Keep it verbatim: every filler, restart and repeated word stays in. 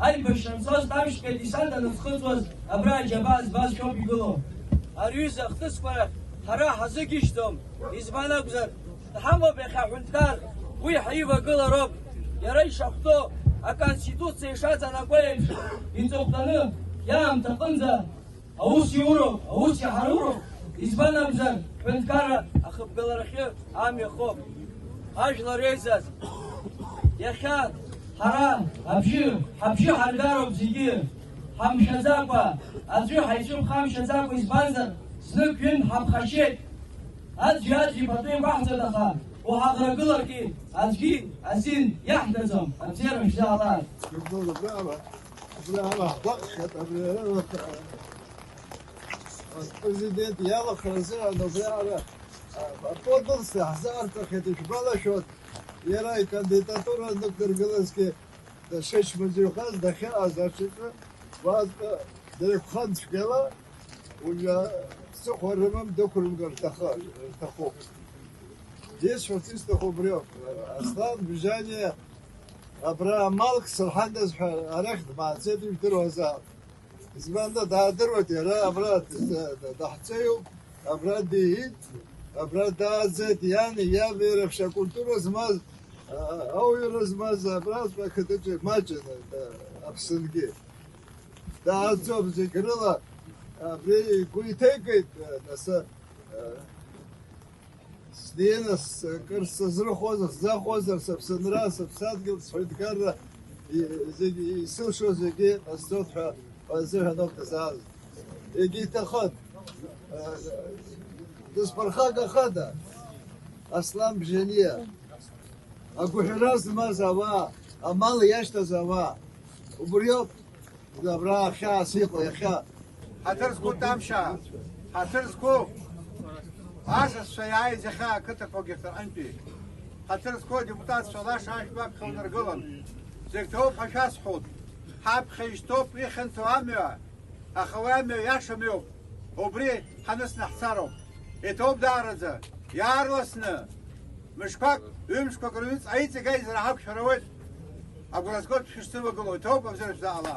Аибашьра нцоз Тамшьтәи адесант аназхыҵуаз абра аџьабаа збаз шәоуп игылоу. Ари ҩыза ахҭысқәа рахь ҳара ҳазыгьежьӡом, избан акәзар, дҳамоуп иахьа аҳәынҭқар, уи ҳаивагылароуп. Иара ишахәҭоу, аконституциа ишаҵанакуа еиԥш, иҵыхәтәаны, иаамҭа аҟынӡа аус иуроуп, аус иҳаруроуп, избан акәзар, ҳҳәынҭқарра ахыбгаларахьы амҩа хоуп. Ажәлар реизаз, иахьа ҳара абжьы, ҳабжьы ҳаргароуп зегьы, ҳамшәаӡакәа, аӡәы ҳаицәымӷ ҳамшәаӡакәа, избанзар, знык-ҩынтә ҳаԥхашьеит. Аӡәи-аӡәи пату еиқәаҳҵоит, аха уҳаӷрагыларгьы аӡәгьы азин иаҳҭаӡом, абзиара шәзаалааит. Абри ала ҳгәаҟхьеит, абри ала Апрезидент иалахара азыҳәан убриаҟара аподолство ҳзаарҭахьеит, ишәгәалашәоит, иара икандидатура нықәдыргылазгьы дышеиҽмаӡҩхаз дахьыҟаз аҽаҿы, уаҵәҟьа деиқәхан цәгьала, уажәы ԥсыхәа рымам дықәрымгар рҭахы-, рҭахуп. Исҳәарц исҭаху убриоуп, Аслан Бжьаниа абра амалк сырҳагаз ҳәа арахь дмааӡеит, ижәдыруазаап. Избанда, даадыруеит иара, абра д-, д-, д-, даҳҵеиуп, абра диит, абра дааӡеит, иани иаби рахь акультура змаз, а, ауаҩра змаз, абраҵәҟьа ақыҭаҿы маҷын, а, Аԥсынгьы. Дааӡоуп зегь рыла, абри игәы иҭеикит, а, нас, а, Снеины с-, кыр сызрыхәозар, сзахәозар, сыԥсынра, сыԥсадгьыл, сҳәынҭқарра, и-, зегьы, исылшо зегьы ҟасҵоит ҳәа азыҳәан ауп дызааз. Егьиҭахын, э, дысԥырхагахада, Аслан Бжьаниа, агәаҳәара змаз ауаа, амал иашьҭаз ауаа, убриоуп. Абра ахьаас иҟоу иахьа. Ҳаҭыр зқәу Тамшьаа, ҳаҭыр зқәу асасцәа иааиз иахьа ақыҭақәагьы ҭырҟьантәи. Ҳаҭыр зқәу адепутатцәа лаша ашәҭқәа аԥхьа унаргылан. Зегь ҭоуп ҳәа шәасҳәоит. Ҳаԥхьа ишьҭоуп ихьанҭоу амҩа, аха уи амҩа иашам иоуп. Убри ҳанысны ҳцароуп. Иҭоуп даараӡа, иаарласны. Мышқәак, ҩымшқәак рыҩныҵҟа иҵегь аизара ҳақәшәар ауеит. Агәра згоит шәышсывагылоу, иҭоуп, абзиара шәзаала.